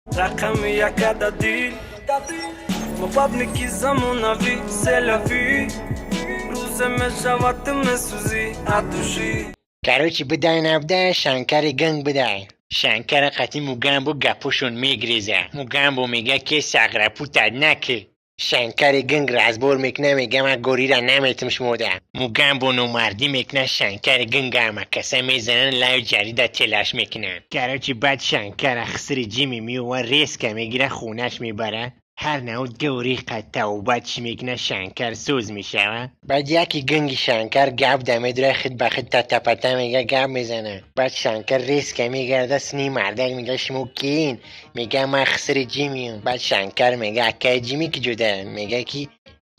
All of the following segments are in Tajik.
Рақами яка да дил, мабабники замонавӣ, селяфӣ, рӯзе мешавад, ту месӯзӣ от души. Короче, бидай набуда, Шанкари гинг бидай. Шанкара қати Мугамбо гапошон мегреза. Мугамбо мега, ке сағрапутад наки. Шанкари гинг разбор мекуна, мега: «Ман горира наметум шумода». Мугамбо номардӣ мекуна, Шанкари гинг ҳамакаса мезанан, лаю ҷарида телаш мекунанд. Короче, баъд Шанкара хисри Ҷими меова, резко мегира, хонаш мебара. Ҳар навъ гаври қад тавбат чӣ мекуна, Шанкар сӯз мешава. Баъд яки гинги Шанкар гап да медура, хид ба хид татапата мега, гап мезана. Баъд Шанкар резко мегарда сини мардак, мега: «Шумо киин?» Мега: «Ман хисри Ҷимиам». Баъд Шанкар мега: «Акаи Ҷими ки ҷуда?» Мега, ки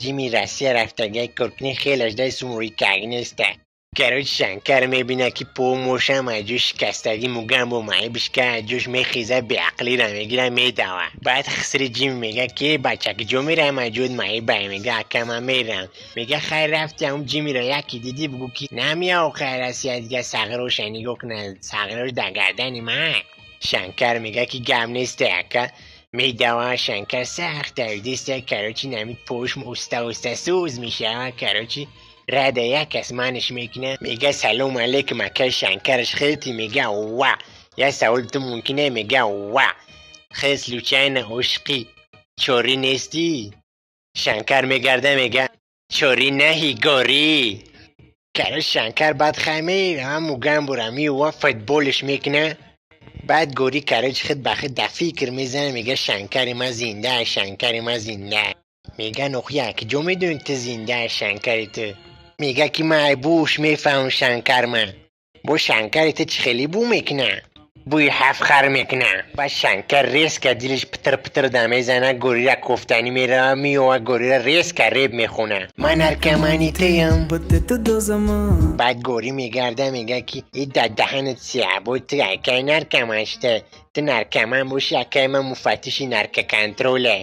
Ҷими Россия рафтага, коркуни хелаш дай сумури как неста. Короче, Шанкар мебина, ки помошам аҷӯ шикастагӣ, Мугамбо маибишка аҷӯш мехеза, беақлира мегира, медава. Баъд хисри Ҷим мега, ки бача, киҷо мерам, аҷуд маибай? Мега: «Ака, ман мерам». Мега: «Хайр, рафти, ам Ҷимиро яки дидӣ, бугӯ, ки намеяв. Хайр, Россия дига сағроша нигоҳ куна, сағрош дар гардани ман». Шанкар мега, ки гап несте, ака. Медава, Шанкар сахт давидиста. Короче, нами пош уста уста сӯз мешава. Короче, рада як кас манаш мекуна, мега: «Салом алейкум, акай Шанкараш, хелти?» Мега: «Ва, я савол ту мумкине?» Мега: «Ва, хел случайно ошиқи чорӣ нестӣ?» Шанкар мегарда, мега: «Чорӣ наҳи, горӣ». Короче, Шанкар баъд хай мерава, Мугамбура меова, футболш мекуна. Баъд горӣ, короче, хид ба хид да фикр мезана, мега: «Шанкари ма зинда, Шанкари ма зинда». Мега: «Нохия, киҷо медонӣ ту зинда Шанкари ту?» Мега, ки ман буш мефаҳмам Шанкар ман. Бо Шанкари ту чӣ хеле бӯ мекуна? Бӯи ҳафт хар мекуна. Баъд Шанкар резко дилиш птир птир да мезана, горира кофтанӣ мерава, меова, горира резко реп мехона: «Ман наркомани туям». Баъд горӣ мегарда, мега, ки и да даҳанат сиҳабо, ту акай наркоман шуда? Ту наркоман боши, акай ман муфаттиши наркоконтроле.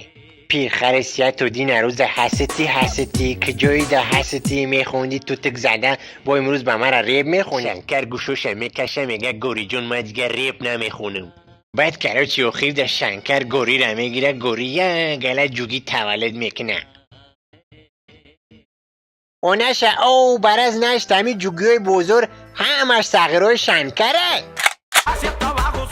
Пирхари сия, ту дина рӯза ҳасити ҳасити киҷои да ҳасити мехонди, тутик зада, бо имрӯз ба мара реп мехонӣ. Шанкар гӯшоша мекаша, мега: «Гориҷон, ман дигар реп намехонам». Баъд, короче, охир да Шанкар горира мегира, гори як гала ҷугӣ таваллуд мекуна. Онаша о бараз нашта, ҳами ҷугиҳои бозор ҳамаш сағирои Шанкаре. Hacia abajo.